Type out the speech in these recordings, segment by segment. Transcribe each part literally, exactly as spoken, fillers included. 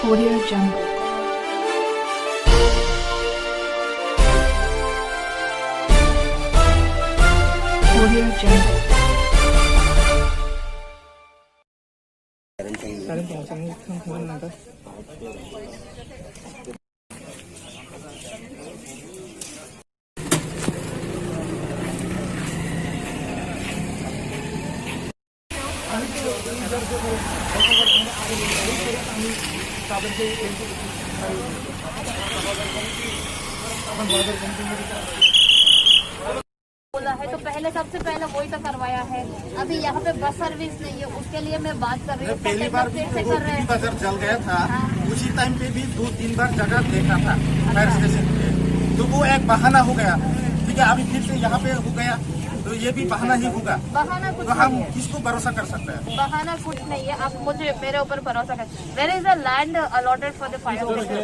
Audio Jungle. Audio Jungle. बोला है तो पहले, सबसे पहले वही तो करवाया है। अभी यहाँ पे बस सर्विस नहीं है, उसके लिए मैं बात कर रही हूँ। पहली बार भी फिर से वो कर रहे हैं। बाजार जल गया था, हाँ। उसी टाइम पे भी दो तीन बार जगह देखा था फायर स्टेशन पे, तो वो एक बहाना हो गया। ठीक है, अभी फिर से यहाँ पे हो गया, तो ये भी बहाना ही होगा। बहाना कुछ तो हम नहीं है। किसको भरोसा कर सकते हैं? बहाना कुछ नहीं है, आप मुझे, मेरे ऊपर भरोसा कर। There is a land allotted for the fire station.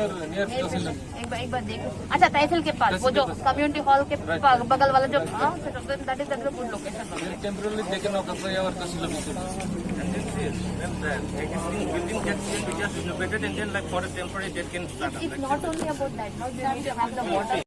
एक बार, एक बार देखो। अच्छा, तहसील के पास, वो जो कम्युनिटी हॉल के पा-, बगल वाला जो, हाँ, that is, that is a good location. Temporarily they can occupy our facility. And this is, when the existing building gets, gets renovated and then, like, for a temporary they can start. It's not only about that. Now you need to have the water.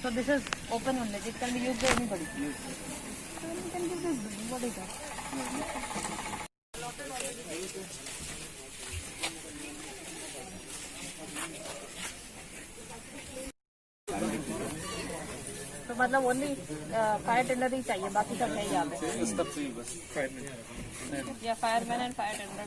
So this is open only, it can be used by anybody. So you can give this building, what is that? तो मतलब only fire tender ही चाहिए, बाकी सब है यहाँ पे। या fireman and fire tender.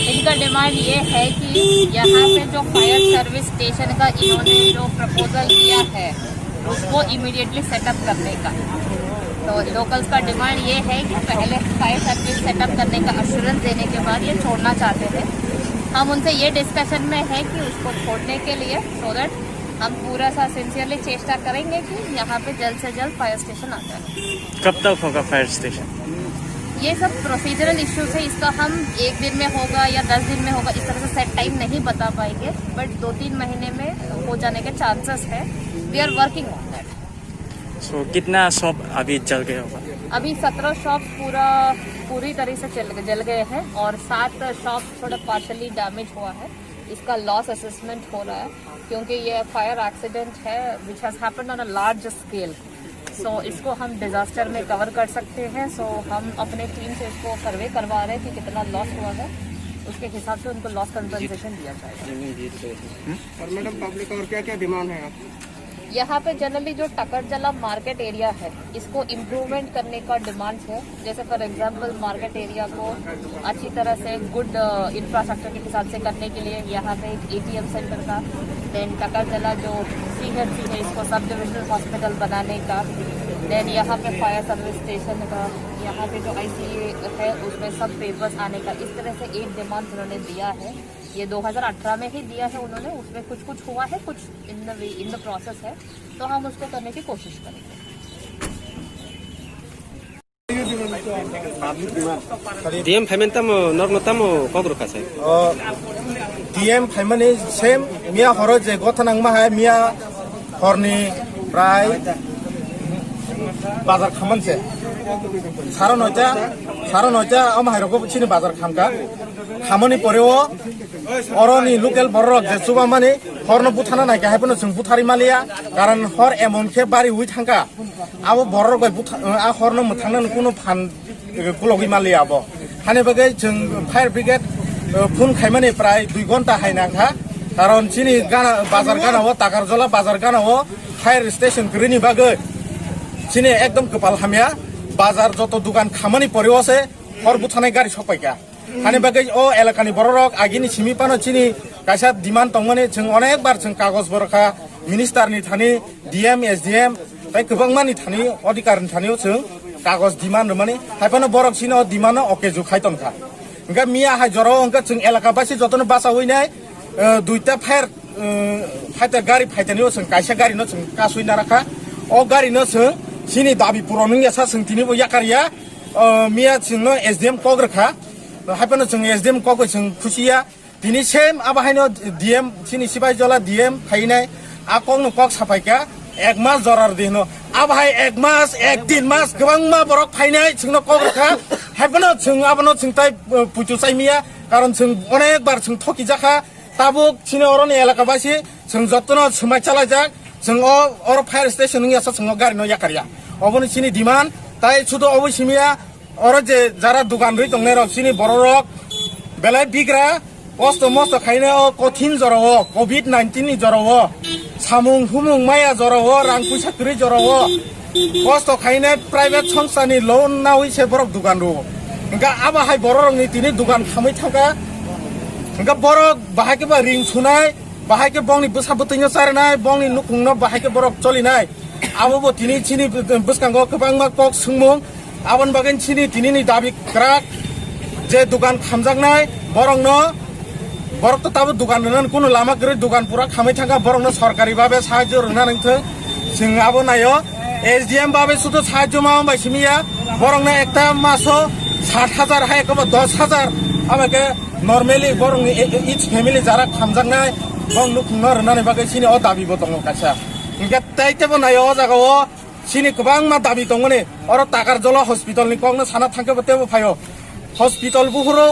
इनका डिमांड ये है कि यहाँ पे जो फायर सर्विस स्टेशन का इन्होंने जो प्रपोजल दिया है, उसको इमीडिएटली सेटअप करने का। तो लोकल्स का डिमांड ये है कि पहले फायर सर्विस सेटअप करने का अश्योरेंस देने के बाद ये छोड़ना चाहते हैं। हम उनसे ये डिस्कशन में है कि उसको छोड़ने के लिए, सो दैट हम पूरा सा सिंसियरली चेष्टा करेंगे कि यहाँ पे जल्द से जल्द फायर स्टेशन आ जाए। कब तक होगा फायर स्टेशन? ये सब प्रोसीजरल इश्यूज है, इसका हम एक दिन में होगा या दस दिन में होगा, इस तरह से सेट टाइम नहीं बता पाएंगे, बट दो तीन महीने में हो जाने के चांसेस है। We are working on that. So कितना शॉप अभी जल गया होगा? अभी सत्रह शॉप पूरा, पूरी तरह से चल, जल गए हैं और सात शॉप थोड़ा पार्शली डैमेज हुआ है। इसका लॉस असेसमेंट हो रहा है, क्योंकि ये फायर एक्सीडेंट है, which has happened on a large scale. So इसको हम डिजास्टर में कवर कर सकते हैं। So हम अपने टीम से इसको सर्वे करवा रहे हैं कि कितना लॉस हुआ है, उसके हिसाब से उनको लॉस कंपनसेशन दिया जाएगा। और मैडम, पब्लिक और क्या क्या डिमांड है आपकी? यहाँ पे जनरली जो टकरजला मार्केट एरिया है, इसको इम्प्रूवमेंट करने का डिमांड है। जैसे फॉर एग्जांपल, मार्केट एरिया को अच्छी तरह से गुड इंफ्रास्ट्रक्चर के हिसाब से करने के लिए यहाँ पे एक एटीएम सेंटर का, देन टकरजला जो सीएचसी है, इसको सब डिविजनल हॉस्पिटल बनाने का, देन यहाँ पे फायर सर्विस स्टेशन का, यहाँ पे जो आईसीयू है, उसमें सब पेपर्स आने का, इस तरह से एक डिमांड उन्होंने दिया है। ये दो हज़ार अठारह में ही दिया है उन्होंने, उसमें कुछ कुछ हुआ है, कुछ in the way, in the process है, तो हम उसको करने की कोशिश करेंगे। Diam payment tamo, normal tamo, kok rwkha sai. O, diam payment ni same, miya horo je gotha nangma hai, miya horni prai bazar khaman se. Saro noita, saro noita, o mahairok bo chini bazar khamka. Khamani pore o, oroni local bororok je chubamani horno buthana naikha, hai phano chwng buthari maliya, karon hor emon khe bari ui thangka. Abo bororok bai butha-, a horno mwthangna kunu phan, eh, kulogwi maliya abo. Hani bagwi chwng fire brigade, eh, phone khaimani prai dui ghonta hai nangkha, karon chini gana, bazar gana o, Takarjola bazar gana o fire station kwrwini bagwi chini ekdom kwpal hamya, bazar joto dukan khamani pore o se hor buthanai gari sokpaikha. Hani bagwi o elakani bororok agini simi phano chini kaisa demand tongmani, chwng onek bar chwng kagoj borokha minister ni thani, D M, S D M, tei kwbangma ni thani, odhikar ni thani o chwng kagoj demand rwmani, hai phano borok chini o demand no okeju khai tongkha. Hwnkhe miya hai jorao hwnkhe chwng elaka basi jotono bachawi nai, eh, duita fire, eh, fighter gari phaitani o chwng kaisa gari no chwng kasui narakha. O gari no chwng chini dabi puron wngya sa chwng tini bo yakar ya. Eh, miya chwng no S D M kok rwkha. Hai phano chwng S D M kok bai chwng khusi ya. Tini same abo haino D M chini Sipaijala D M phainai a kokno kok sapaikha ek mas jora rwdi hino. Abo hai ek mas, ek din mas kwbangma borok phainai chwngno kok rwkha. Hai phano chwng abono chwng tai, uh, puitu chaimiya, karon chwng onek bar chwng thoki jakha. Tabuk chini oroni elaka basi chwng jotono swmai chalaijak. Chwng o oro fire station wngya sa chwng o gari no yakarya. Oboni chini demand tai sudo obo simiya. Oro je jara dugan rwi tongnai rok chini borok rok belai bigra kosto mosto khaina o kothin jora o covid nineteen ni jora o samung humung maya jora o rang puisa kwrwi jora o kosto khaina private songsa ni loan nawi se borok dugan rwo. Hwnkha abo hai borok rok ni tini dugan khamwi thangkha. Hwnkha borok bahai khe ba ring sunai, bahai khe bongni bwsa bwtwino charinai, bongni nukhungno bahai khe borok cholinai. Abo bo tini chini bwskango kwbangma kok swngmung. Aboni bagwi chini tinini dabi kwrak je dugan khamjaknai borokno, borok to tabuk dugan rwnani kuno lama kwrwi, dugan pura khamwi thangkha, borokno sorkari babe sahajyo rwna nangthwng. Chwng abo naio S D M babe sudo sahajyo ma bai simiya, borokno ekta maso sat hajar hai ekoba dos hajar abo khe normally borokni e-, e-, each family jara khamjaknai bong nukhungno rwnani bagwi chini o dabi bo tongo kaisa. Hwnkhe tei tebo naio o jaga o chini kwbangma dabi tongmani. Oro Takarjala hospital ni kokno sana thangkhe bo tebo phaio. Hospital buphuru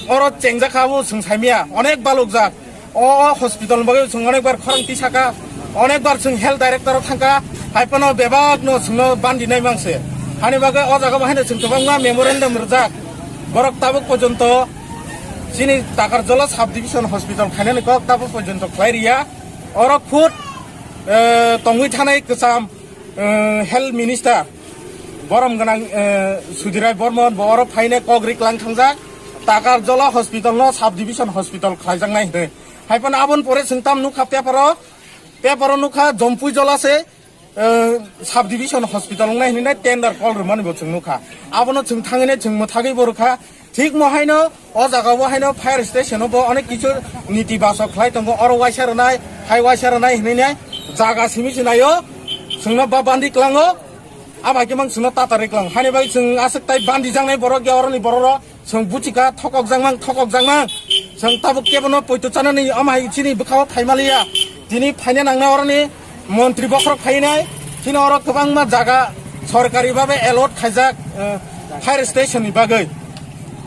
oro chengjakha bo chwng saimaya, onek balukjak. O, o hospital ni bagwi chwng onek bar khorang tisaka, onek bar chwng health director o thangkha, hai phano bebak no chwngno bandi nai mangse. Hani bagwi o jaga bo haino chwng kwbangma memorandum rwjak. Borok tabuk porjonto chini Takarjala sub division hospital khainani kok tabuk porjonto khlai riya. Oro khud, eh, tongwi thanai kwcham, eh, health minister borom gwnang, eh, Sudirai Bormon bo oro phainai kok riklang thangjak. Takarjala hospital no sub division hospital khlaijaknai hinwi. Hai phano aboni pore chwng tam nukha paper o, paper o nukha Jompui Jola se, eh, sub division hospital wngnai hinwi tender call rwmani bo chwng nukha. Abono chwng thangwi nai chwng mwthagwi bo rwkha. Thik mo haino o jaga o haino fire station o bo onek kichu niti basok khlai tongo, oro waisa rwnai, hai waisa rwnai hinwi nai jaga simi se naio, chwngno ba bandi klango, abai khe mang chwngno tatari klango. Hani bai chwng aswk tai bandi jangnai borok ya oroni borok rok, chwng buchika thokok jangmang, thokok jangmang, chwng tabuk kebono poito chanani amhai chini bwkhao phaimaliya. Tini phaina nangna oroni montri bokhorok phainai, chini oro kwbangma jaga sorkari babe allot khaijak, eh, fire station ni bagwi.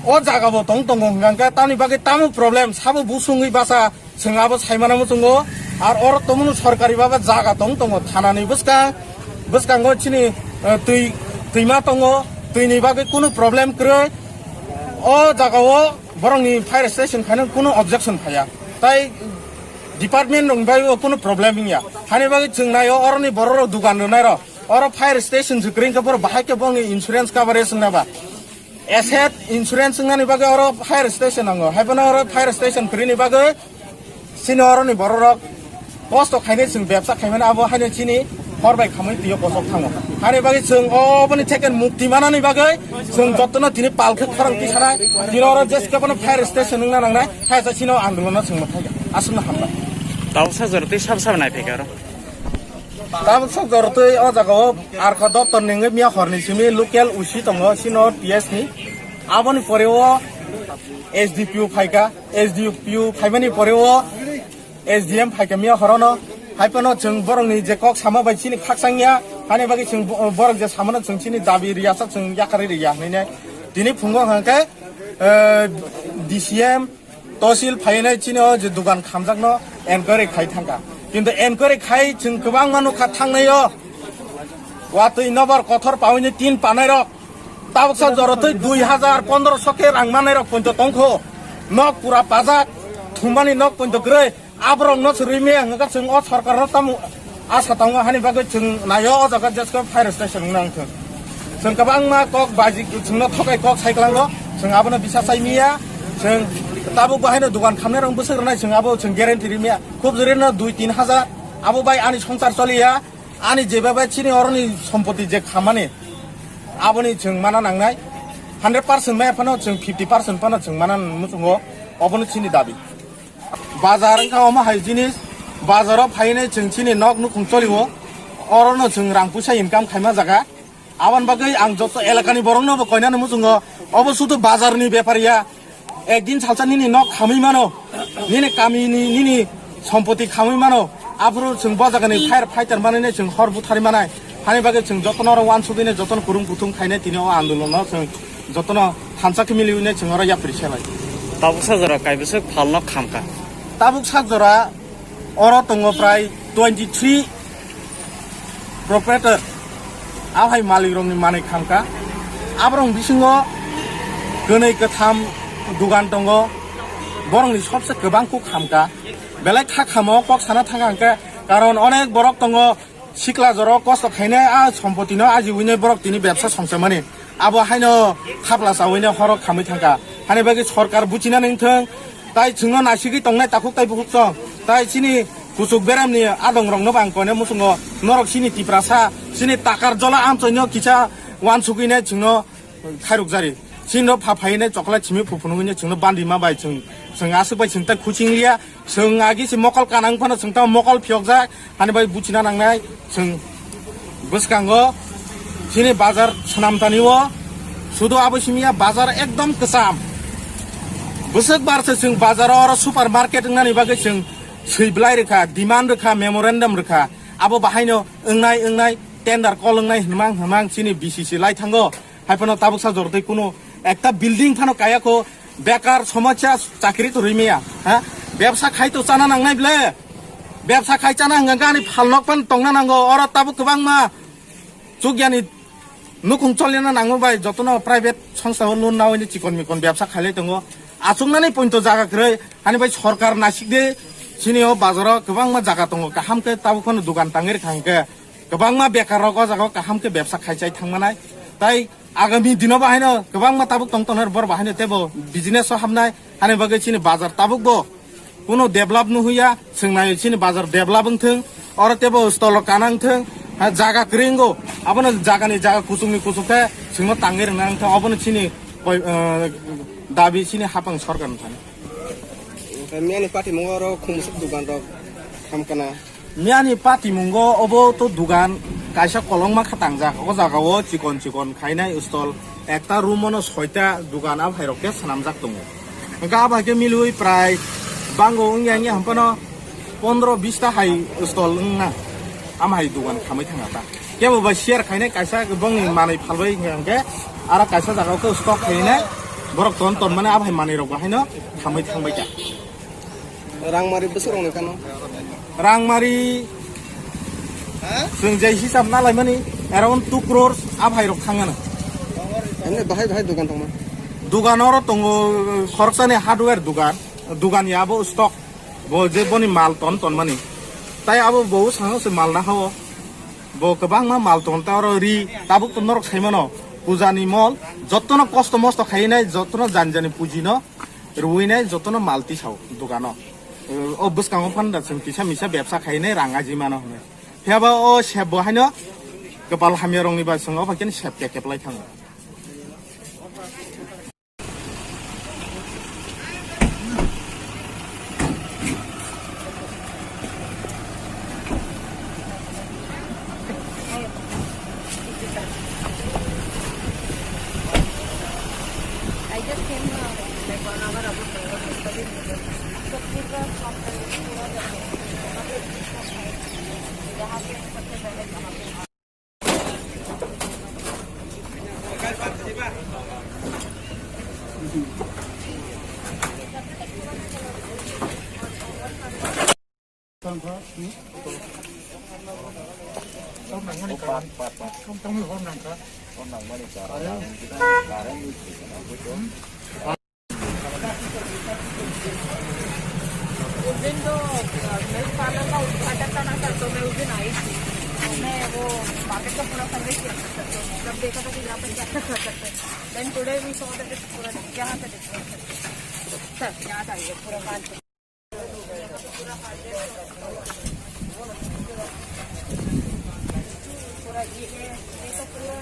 O jaga bo tong tongo hwnkha khe tamni bagwi tamo problem sabo busungwi basa chwng abo saimano muchungo. Ar oro tomunu sorkari babe jaga tong tongo, thanani bwskang, bwskango chini, eh, twi, twima tongo, twini bagwi kunu problem kwrwi. O jaga o borokni fire station khaina kunu objection phaiya. Tai department rok bai o kunu problem wngya. Hani bagwi chwng naio oroni borok rok dugan rwnai rok. Oro fire station se kwrwi khe borok bahai khe bongni insurance coverage wngna ba. Asset insurance wngnani bagwi oro fire station nango. Hai phano oro fire station kwrwini bagwi chini oroni borok rok kosto khainai chwng bebsa khaimani abo haino chini hor bai khamwi twiyo kosok thango. Hani bagwi chwng oboni theke mukti manani bagwi chwng jotono tini palkhe khorang tisanai. Tini oro jeske bono fire station wngna nangnai. Hai sa chini o andolono chwng mwthai aswkno hambai. Tabuksa jora tei sab sab nai phaikha oro. Tabuksa jora tei o jaga o Arkha doptor ni wngwi miya horni simi local O C tongo, sino T S ni. Aboni pore o S D P O phaikha, S D P O phaimani pore o S D M phaikha miya horono. Hai phano chwng borokni je kok sama bai chini khakchangya, hani bagwi chwng bo-, borok je samano chwng chini dabi riyasa chwng yakarwi riya hinwi nai. Tini phungo hwnkhe, eh, D C M, Tosil phainai chini o je dugan khamjakno enquiry khai thangkha. Kintu enquiry khai chwng kwbangma nukha thangnaio. Watwi nobar kothor pawini tin panairok. Tabuksa jorotwi dui hajar pondroso khe rang manairok poito tongkho. Nok pura pajak, thumani nok poito kwrwi. Aborokno se rwimaya hwnkha chwng o sorkarno tamo asa tongo, hani bagwi chwng naio o jaga jesko fire station wngna wngthwng. Chwng kwbangma kok baji chwngno thokai kok sai kwlango, chwng abono bisa chai miya, chwng tabuk bahaino dugan khamnairok bwswk rwnai chwng abo chwng guarantee rimiya. Khub jorino dui tin hajar, abo bai ani songsar choliya, ani jeba bai chini oroni sompoti je khamani. Aboni chwng mana nangnai, hundred percent maya phano chwng fifty percent phano chwng mana muchungo, obono chini dabi. Bazar wngkha omo hai jinis, bazaro phainai chwng chini nok nukhung cholio, orono chwng rang puisa income khaima jaga. Aboni bagwi ang joto elakani borokno bo koinani muchungo, obo sudu bazarni bepar ya. Ekdin salsa nini nok khamwi mano, nini kamini, nini sompoti khamwi mano, aphuru chwng bo jagani fire fighter manwi chwng hor buthari manai. Hani bagwi chwng jotono oro uansugwi jotono kurung kuthum khainai tini o andolono chwng jotono thansa khe miliwi chwng oro yapri selai. Tabuk sajora kaibwswk phalno khamkha. Tabuk sajora Oro tongo prai twenty three proprietor, a hai malik rokni manwi khamkha. Aborok bisingo kwnwi kwtham dugan tongo, borokni sobse kwbang kuk khamkha. Belai kha khamo kok sana thangkha hwnkhe, karon onek borok tongo, sikla jorok kosto khainai a sompotino ajiwinai borok tini bebsa songchamani. Abo haino khapla chawino horok khamwi thangkha. Hani bagwi sorkar buchina nangthwng, tai chwngno naisigwi tongnai takhuk tai bukhuk chwng. Tai chini kuchuk beramni adongrokno bo ang koine muchungo, norok chini Tiprasa, chini takar jola amchoino kisa uansugwinai chwngno khairukjari. Chini no pha phainai choklai chimi phuphunugwinai chwngno bandima bai chwng, chwng aswk bai chwng tai khuching liya. Chwng agi se mokol kanang phano chwng tamo mokol phiyokjak, hani bai buchina nangnai chwng bwskango chini bazar swnamtani o sudu abo simiya bazar ekdom kwcham. Bwswk bar se chwng bazar oro super market wngnani bagwi chwng swi bwlai rwkha, demand rwkha, memorandum rwkha, abo bahaino wngnai wngnai tender call wngnai hwnmang hwnmang chini B C C lai thango. Hai phano tabuksa jortwi kuno ekta building phano kaya kho, bekar somosya chakri to rwi maya, ha? Bebsa khai to chana nangnai ble, bebsa khai chana hwnka hwnkhe ani phalnok phano tongna nango, oro tabuk kwbangma chukyani nukhung cholina nango bai, jotono private songstha o loan nawi chikon mikon bebsa khailai tongo, achuknani pointo jaga kwrwi, hani bai sorkar naisik de, chini o bazaro kwbangma jaga tongo, kaham khe tabuk phano dugan tangwi rwkha hwnkhe. Kwbangma bekar rok o jaga o kaham khe bebsa khai chai thang manai. Tai agami dino bo haino kwbangma tabuk tong tongnai, bor bo haino teibo business o hapnai. Hani bagwi chini bazar tabuk bo kuno develop nuhuya, chwng nai chini bazar develop wngthwng, oro teibo stall o kana wngthwng, ha, jaga kwrwi wngo. Abono jagani jaga kuchukni kuchuk khe chwngno tangwi rwna wngthwng, obono chini poi-, eh, dabi chini hapang sorkar ni thani. Miyani patimungo oro khumsuk dugan rok khamkana. Miyani patimungo obo to dugan kaisa kolokma kha tangjak. O jaga o chikon chikon khainai stall ekta room o no soita dugan a bhai rok khe swnamjak tongo. Hwnkhe a bhai khe milwi prai bango wngya wngya hwnphano pondro bista hai stall wngna. Am hai dugan khamwi thangna ta. Kebo bai share khainai kaisa bongni manwi phalbai wngya hwnkhe aro kaisa jaga o khe stock khainai borok ton ton mani a bhai manwi rok bo haino khamwi thangbai kha. Rangmari bwswk rokni kano? Rangmari chwng jai hisab nalaimani around two crores a bhai rok thangana. Emne bahai bahai dugan tongma? Dugan oro tongo khoroksani hardware dugan, dugan ya abo stock, bo je boni mal ton tonmani. Tai abo bo sano se mal na hao. Bo kwbangma mal ton ta oro ri tabuk to norok saimano pujani mol, jottono kosto mosto khainai, jottono jani jani pujino. Rwinai jotono mal tisao dogano. O bwskango phano da chwng kisa misa bebsa khainai rang aji mano hwnwi. Phiya ba o sep bo haino kwpal hamya rokni ba chwng o phaikhe sep kep kep lai thango. I just came, uh, like, one hour ago. So, pura shop, pura उस दिन तो, अ, milk parlour का उद्घाटन था ना सर, तो मैं उस दिन आई थी। मैं वो मार्केट का पूरा सर्वे किया था सर, तो मतलब देखा था कि यहाँ पर क्या क्या कर सकते हैं। Then today we saw that it's पूरा यहाँ से देखो सर, यहाँ जाइए पूरा मार्केट। पूरा ये, ये सब पूरा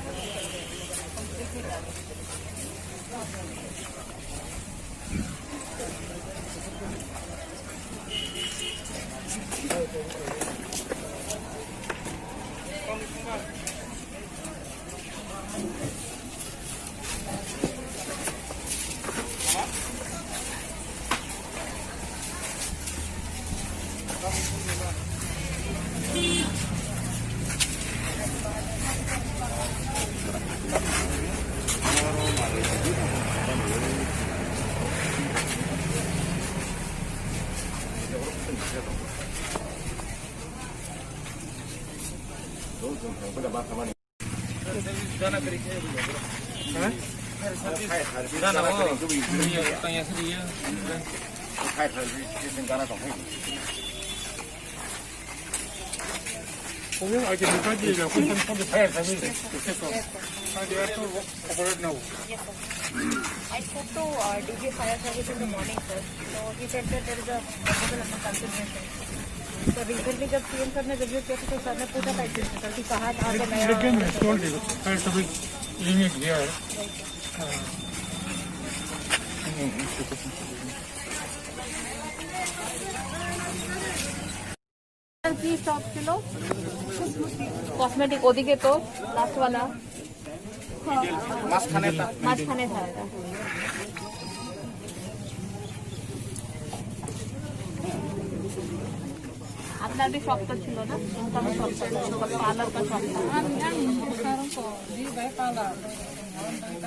Operate now. I spoke to, uh, D G Fire Service in the morning, sir. So he said that there is a hospital under consideration. So recently जब C M sir ने review किया था, तो sir ने पूछा था एक दिन, sir, कि कहाँ, कहाँ पे नया Let them install the fire service unit here. কি শপ ছিল? কসমেটিক, ওদিকে তো লাস্ট ওয়ালা। মাঝখানে তা- মাঝখানে থাকাটা। আপনার भी শপ তো ছিল না? ইনকাম শপ তো ছিল, পার্লার का शॉप था।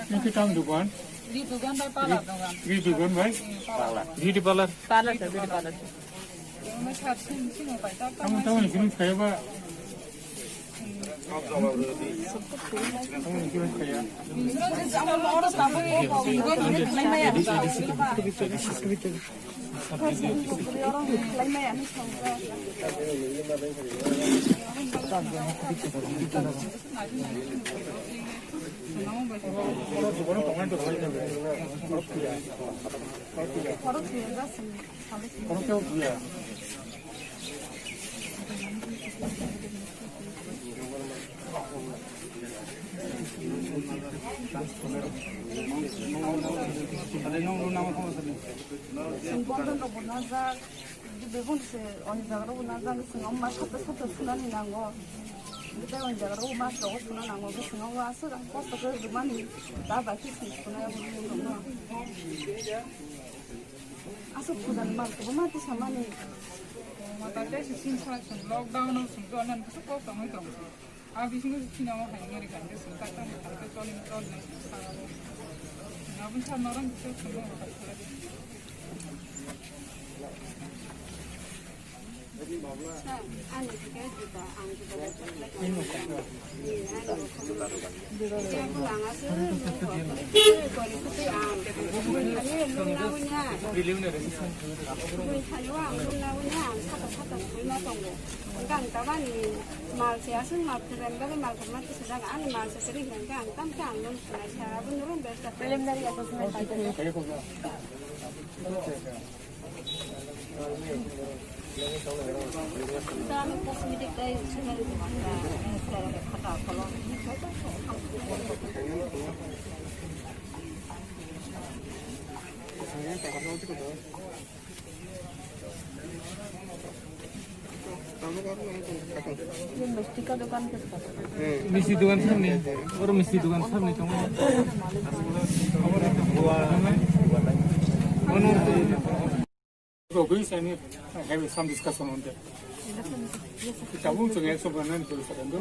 Ini kita dukan. Di dukan bai pala dukan. Di dukan bai. Pala. Di di pala. Pala sir, di pala sir. Kamu tahu yang sini kaya apa? Kamu yang sini kaya. Bebong se oni jaga rok na jang sing om ma sata sata sunani nango. Bebong oni jaga rok ma sata suna nango. Bebong o aswk ang kosto khe rwmani ta bai khe sing suna nango. Aswk puja ni mal kwbangma tisa mani. Mata tei se sing sa sung lockdown o sung to anan kisa kosto wngwi tong. A bisingo se chini omo hai ngari kha, hingke chwng tak tak hai kha, choli choli nai saka o. Aboni sa norok kisa chwng o hai kha. Sir, ani hingke juda, ang juda bai chwng lai kha. Ni, ani bo kha. Ni, ang bo langa se, nung bo kha. Kori kutui ang. Ani nung na wngya. Nung thani wa ang nung na wngya, ang sata sata sui ma tongo. Hingke ang tabani mal se aswk mal kwrwini bagwi mal kwrwma tisajak, ani mal se kwrwi hwnkhe ang tamkhe ang nung sinai sa, aboni ulo besta. Preliminary assessment paikha. Ito ano cosmetic dai sumel kumanda, khata kolom. Misti dogan samni, oro misti dogan samni tongo. Rogwi sani have some discussion on that. Tabuk chwng action banani police akandu.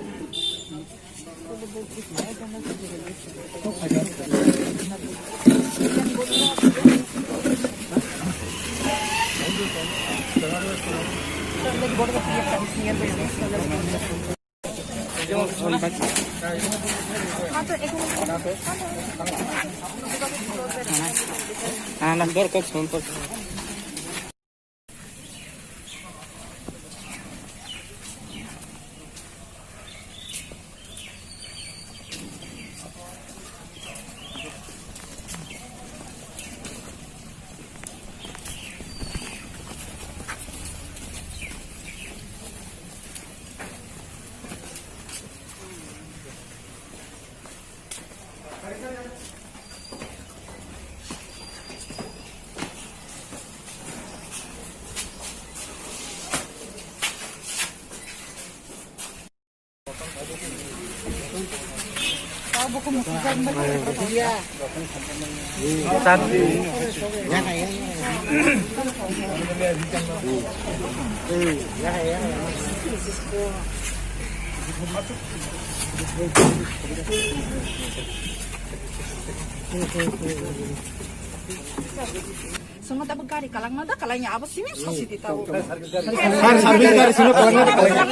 Swngo tabuk gari kalangma da kalangya abo simi sosi di tabuk. Sir, service gari sino kalangma da kalangya.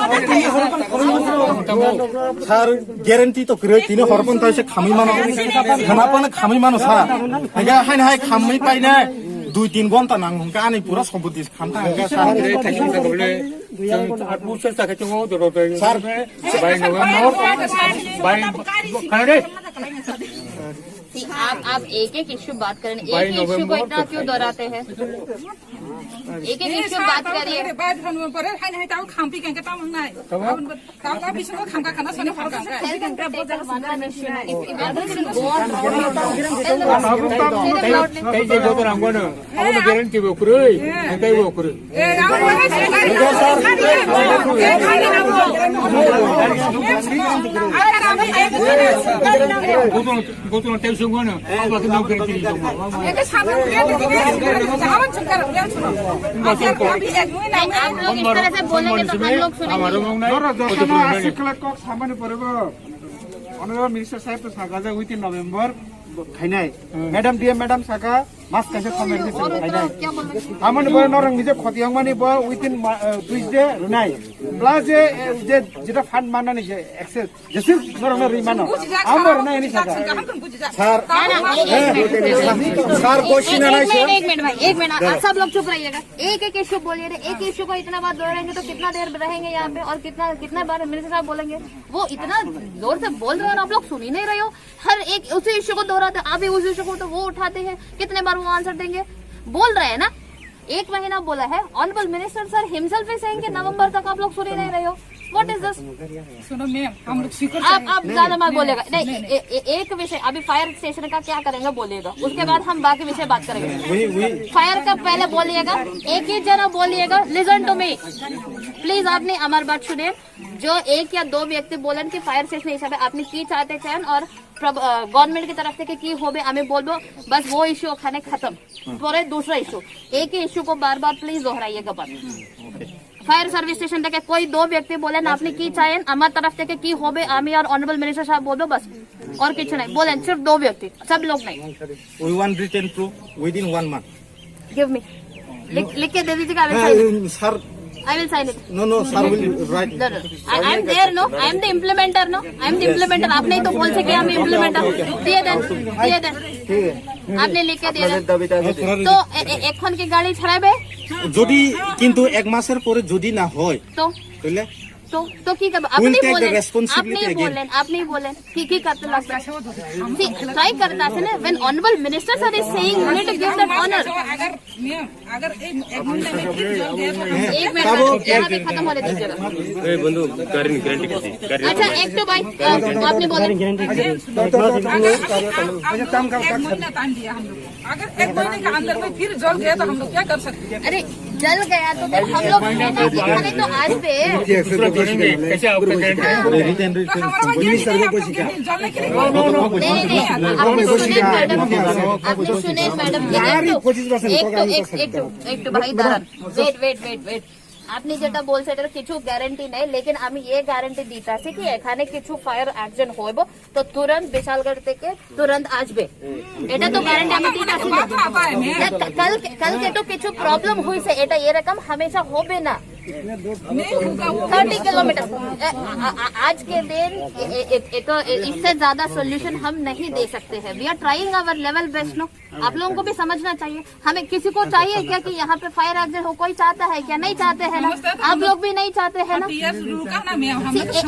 Sir, guarantee to kwrwi tini horpon taise khamwi mano. Khana pano khamwi mano sir. Haga hain hai khamwi paine dui tin gonta nang hwnka ani pura sompoti khamta hwnka sir. Sir, bai November, bai, kare. कि आप, आप एक एक इशू बात करें, एक ही इशू को इतना क्यों दोहराते हैं? एक एक इशू बात करिए। Tei je joto rang bono, abono guarantee bo kwrwi, ang tei bo kwrwi. Joto, joto tei sung bono, abo khe nok guarantee tong. आप लोग इस तरह से बोलेंगे तो हम लोग सुनेंगे। Honorable Minister saheb to saka je within November khainai. Madam, D M madam saka mas kaisa thomai khe chwng khainai. Amoni bo norok nije khoti wngmani bo within ma-, eh, Tuesday rwnai. Plus je, eh, je, jeta fund manani je access, jese norok no rwi mano. Amo rwnai hwnwi saka. Sir, eh, sir, question एक anai minute, एक मिनट भाई, एक मिनट, आप सब लोग चुप रहिएगा। एक एक इशू बोलिए ना, एक इशू को इतना बार दोहराएंगे तो कितना देर रहेंगे यहाँ पे और कितना, कितना बार मिनिस्टर साहब बोलेंगे? वो इतना जोर से बोल रहे हो और आप लोग सुन ही नहीं रहे हो। हर एक उसी इशू को दोहराते हैं, अभी उसी इशू को तो वो उठाते हैं, कितने बार वो आंसर देंगे? बोल रहे हैं ना, एक महीना बोला है। Honorable Minister sir himself is saying कि नवंबर तक आप लोग सुन ही नहीं रहे हो। What is this? सुनो मैम, हम लोग सीकर आप, आप ज्यादा मत बोलेगा। नहीं, नहीं, नहीं। ए, ए, एक विषय, अभी फायर स्टेशन का क्या करेंगे बोलिएगा, उसके बाद हम बाकी विषय बात करेंगे। वही, वही। फायर का पहले बोलिएगा, एक ही जना बोलिएगा। Listen to me, please, आपने हमारी बात सुने। जो एक या दो व्यक्ति बोलन कि फायर स्टेशन हिसाब से आपने की चाहते चयन और प्रब-, अ, गवर्नमेंट की तरफ से कि, की होबे हमें बोलबो, बस वो इशू ओखाने खत्म। পরে দুসরা ইস্যু, একই ইস্যু কো বার বার প্লিজ দোহরাইয়েগা বাত। ফায়ার সার্ভিস স্টেশন থেকে কই দো ব্যক্তি বলেন আপনি কি চাইয়েন, আমার তরফ থেকে কি হবে, আমি আর অনারেবল মিনিস্টার সাহেব বলবো, বাস। আর কিছু নাই, বলেন, সির্ফ দো ব্যক্তি, সব লোক নাই। We want written proof within one month. Give me. लिख, लिख के दे दीजिएगा, I will sign it. Sir, I will sign it. No, no, sir will write. No, no. I, I am there, no? I am the implementer, no? I am the implementer. आपने ही तो बोल सके हम इम्प्लीमेंटर। दिए देन, दिए देन। आपने लिख के दिए देन। तो এ-, এ-, এখন কি গাড়ি ছাড়াবে? যদি কিন্তু এক মাসের পরে যদি না হয়, তো? তাহলে? তো, তো কি করবে? আপনি বলেন, আপনি বলেন, আপনি বলেন। কি, কি করতে লাগবে? See, try করতে আছে না? When honorable minister sir is saying, you need to give that honor. अगर, मैम, अगर एक, एक घंटे में फिर जल गया तो हम एक मिनट, यहाँ पे खत्म होने दीजिएगा। ए बंधु, गाड़ी नहीं, गारंटी कैसी? गाड़ी अच्छा, एक तो भाई, अ, आपने बोला। अगर एक महीना टाइम दिया हम लोग को। अगर एक महीने के अंदर में फिर जल गया तो हम लोग क्या कर सकते हैं? अरे, जल गया तो फिर हम लोग, अरे तो आज पे। कैसे आपका गारंटी? तो हमारा ये नहीं है, आप लोग जलने के लिए नहीं, नहीं, नहीं, आप लोग सुने मैडम, आप लोग सुने मैडम, एक तो, एक तो, एक, एक तो, एक तो भाई दारान, wait, wait, wait, wait। আপনি যেটা বলছেন, এটার কিছু গ্যারান্টি নেই, লেকিন আমি এ গ্যারান্টি দিতাছি কি এখানে কিছু ফায়ার অ্যাকশন হইব, তো তুরন্ত বিশালগড় থেকে তুরন্ত আসবে। এটা তো গ্যারান্টি আমি দিতাছি না। না, কা-, কালকে, কালকে তো কিছু প্রবলেম হইছে, এটা এরকম হামেশা হবে না। Thirty kilometre. ए, आ, आ, आज के दिन ए, ए, ए, ए, तो ए, इससे ज्यादा सॉल्यूशन हम नहीं दे सकते हैं। We are trying our level best, no? आप लोगों को भी समझना चाहिए। हमें किसी को चाहिए क्या कि यहाँ पे फायर एक्सीडेंट हो? कोई चाहता है क्या? नहीं चाहते हैं ना। आप लोग भी नहीं चाहते हैं ना। ए-,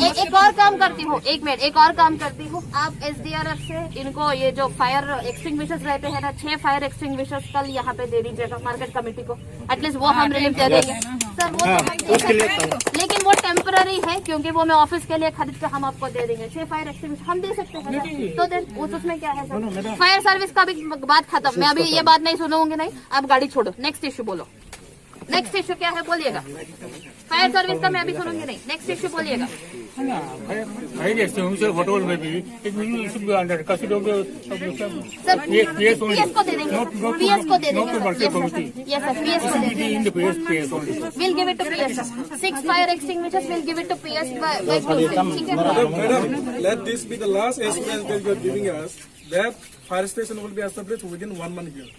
ए-, एक और काम करती हूँ, एक मिनट, एक और काम करती हूँ। आप एसडीआरएफ से इनको ये जो फायर एक्सटिंग्विशर्स रहते हैं ना, छह फायर एक्सटिंग्विशर्स कल यहाँ पे दे दीजिएगा मार्केट कमेटी को। एटलीस्ट वो हम रिलीफ दे देंगे। सर, वो तो हम दे सकते हैं, लेकिन वो टेम्पररी है, क्योंकि वो मैं ऑफिस के लिए खरीद के हम आपको दे देंगे। छह फायर एक्सटिंग्विशर हम दे सकते हैं, सर। तो देन उस, उसमें क्या है, सर? फायर सर्विस का भी बात खत्म। मैं अभी ये बात नहीं सुनूंगी, नहीं। आप गाड़ी छोड़ो, नेक्स्ट इशू बोलो। नेक्स्ट इशू क्या है, बोलिएगा। फायर सर्विस का मैं अभी सुनूंगी नहीं, नेक्स्ट इशू बोलिएगा। है ना, fire, fire extinguisher, whatever may be, it will should be under custody of the, of the sir, PS, PS only. PS को दे देंगे। नॉट, नॉट, पीएस को दे नॉट देंगे, sir. Working committee. Yes, sir, PS को दे देंगे। Will give it to PS. Six fire extinguishers will give it to PS bye, bye, ठीक है? Madam, madam, let this be the last assurance that you are giving us that fire station will be established within one month here.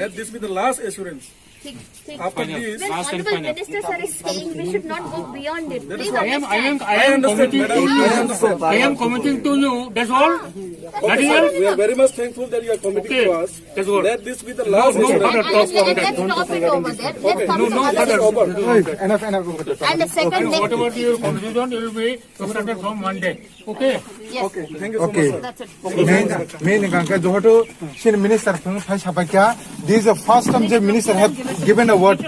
Let this be the last assurance. ठीक, ठीक। After this, when honorable minister sir is saying we should not go beyond it, please understand. I am, I am, I am committing to you. I am committing to you. That's all. Nothing else. We are very much thankful that you are committing to us. That's all. Let this be the last assurance. No further talk from that. Let's stop it over there. Let's stop it over there. Enough, enough. And the second thing, whatever your confusion, it will be started from Monday. Okay. Yes. Okay, thank you so much, sir. That's it. Main, main hwnkha khe johoto chini minister phung phai sapai kha. This is the first time the minister have given a word.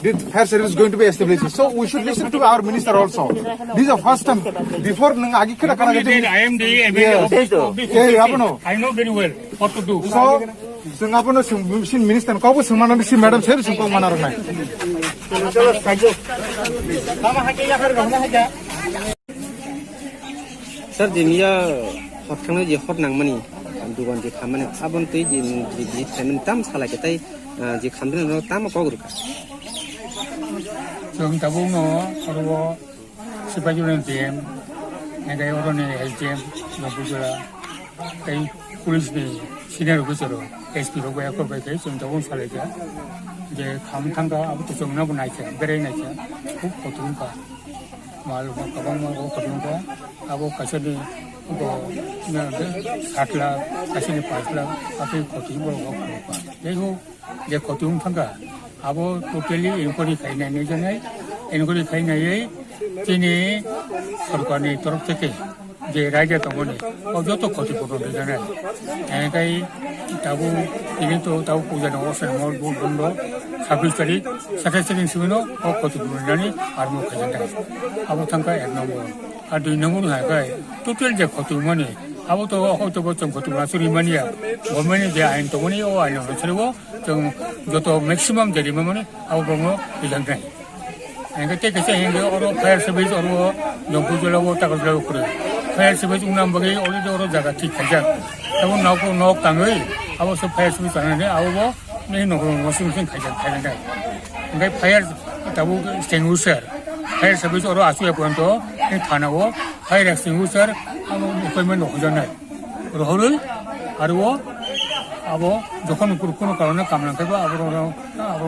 This fire service is going to be established. So we should listen to our minister also. This is the first time. Before nang agi khna khna. I am the, I am the, yeah. I know very well what to do. So, chwng abono chini minister kok bo swngmano si madam sir chwng kok mana rwnai. Sir, jini ya hor thangna je hor nangmani, dugan je khamani, abon tei je, je, je khamani tam salai khe tai, ah, je khamdana no tam kok rwkha. Chwng tabuk no oro Sipaijala ni D M, hingke oroni S D M, Lobujala, tei police ni senior officer rok, S P rok bai, akhor bai khe chwng tabuk salai kha. Je kham thang kha, abo to chwng no bo nai kha, berai nai kha, khub kotor wngkha. Mal rok kwbangma bo kotor wngkha, abo kaisa ni bo, na, sat lakh, kaisa ni panch lakh, abo kotor borok rok wngkha. Tei bo je khoti wng thangkha, abo totally inquiry khainai naijaknai, inquiry khainaiwi chini sorkarni torof theke je raida tongmani, o joto khoti phuran rijaknai. Enkai tabuk tini to tabuk puja ni osai mol bo bondo, sabbish tarik, satais tarik ni simi no o khoti phuran rijani armo khaijaknai. Abo thangkha ek nombor. Ar dui nombor hai khai total je khoti mani, abo to hoito bo chwng khoti ma suri mani ya. Government ni je ain tongmani, o ain no suri bo. Chwng joto maximum je rimani abo bongno rijak nai. Hingke tei kaisa hingke oro fire service oro Jongpur jila o Takarjala o kwrwi. Fire service wngna bagwi already oro jaga thik khaijak. Abo nok, nok tangwi abo se fire service tangnani abo bo nini nok rok no simi simi khaijak, khaijak nai. Hingke fire tabuk extinguisher, fire service oro asuk ya pointo ni thana o fire extinguisher abo appointment rok hujaknai. Rohorwi, aro abo jokhon kunu karone kamlang kaiba abo, abo,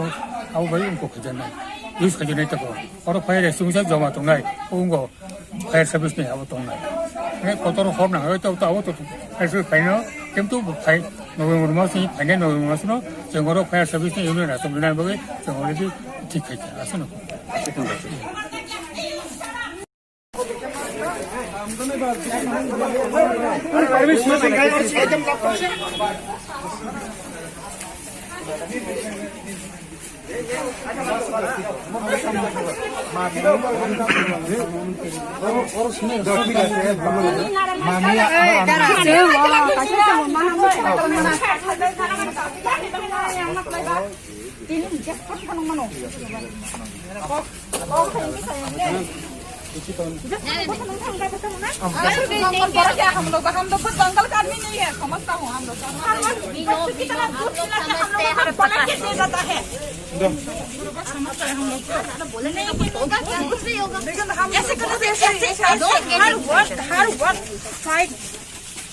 abo bai wngkok khajaknai, use khajaknai tako. Oro fire extinguisher joma tongnai, o wngkha fire service ni abo tongnai. Hingke kotor hor nang, oi to, to abo to fire service phaino, kintu phai November mas ni phainai, November mas no chwng oro fire service ni unit aswk rwnai bagwi chwng already thik khai kha, aswk no. हम लोग, हम लोग को जंगल का आदमी नहीं है, समझता हूँ हम लोग का। हम लोग कितना दुख मिला है, हम लोगों को बोला कि दे जाता है। समझता है हम लोग को। नहीं, होगा क्या? कुछ नहीं होगा। लेकिन हम ऐसे करके, ऐसे, ऐसे, ऐसे, हर वक्त, हर वक्त फाइट,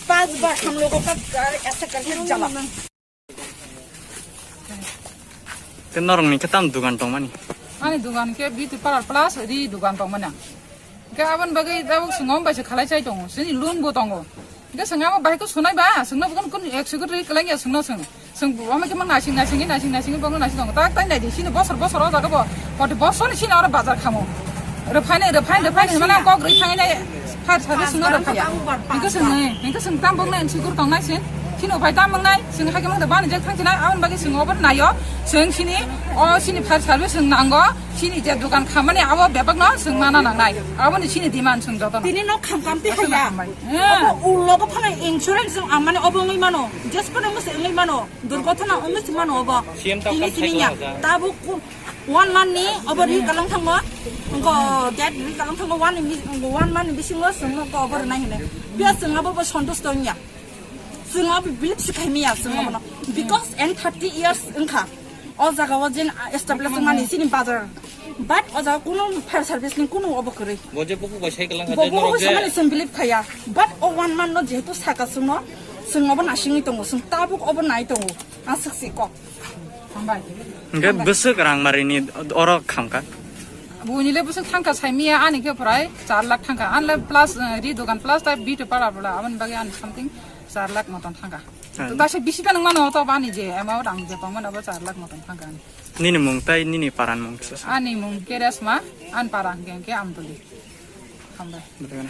पांच बार हम लोगों का घर ऐसे करके जला। Tei norokni khe tamo dugan tongmani? Ani dugan khe beauty parlour plus ri dugan tongmani ang. Khe aboni bagwi tabuk chwng omo bai se khalai chai tongo, chini loan bo tongo. Khe chwng amo bai khe sunai ba, chwngno bo kun ek secretary kwlangya chwngno chwng. Chwng bo omo khe ma nasing nasing nasing nasing bono nasing tongo. Tak tai nai di, chini bosor bosor o jaga bo, koti bosor ni chini oro bazar khamo. Rwphainai, rwphainai, rwphainai, hwnmano kok rwphainai, fire service no rwphaiya. Hingke chwng, hingke chwng tam boknai, chwng sigur tongnai chwng. Chini upai tam wngnai, chwng haikhe mangta bani jek thang chinai, aboni bagwi chwng obo naio. Chwng chini, o chini fire service chwng nango, chini je dogan khamani abo bebakno chwng mana nangnai. Aboni chini demand chwng jotono. Tini nok kham kam twi haiya. Obo ulo bo phano insurance chwng amani obo wngwi mano. Just kono wngwi mano. Durgothona wngwi mano obo. Tini sini ya. Tabuk One month ni obo ri kalang thango, go get ri kalang thango, one ni, one month ni bisingo sung no go obo nai hine. Pia sung abo bo santush to nya. Sung abo believe sikhai miya sung abo no. Because and thirty years wngkha. O jaga o jen establish mani sini bazar. But o jaga kuno fire service ni kuno obo kwrwi. Bo je buku bai cycle lang Bo khaje bo norok je. Samani sung believe khaya. But o one month no jehetu saka sung no sung abo nasingwi tongo, sung tabuk obo nai tongo. Aswk si kok. Hambai. Hingke bwswk rang marini oro khamkha? Buini le bwswk thangkha saimiya ani khe prai char lakh thangkha. Anle plus, eh, ri dogan plus tai bito para bwla aboni bagwi ani something char lakh moton thangkha. Hmm. To kaisa bisi ta nang mano to bani je amount ang je pangmani abo char lakh moton thangkha ani. Nini mung tai nini paran mung se sa? Ani mung Keresma, an para hingke hingke Amdoli. Hambai. Betul kan?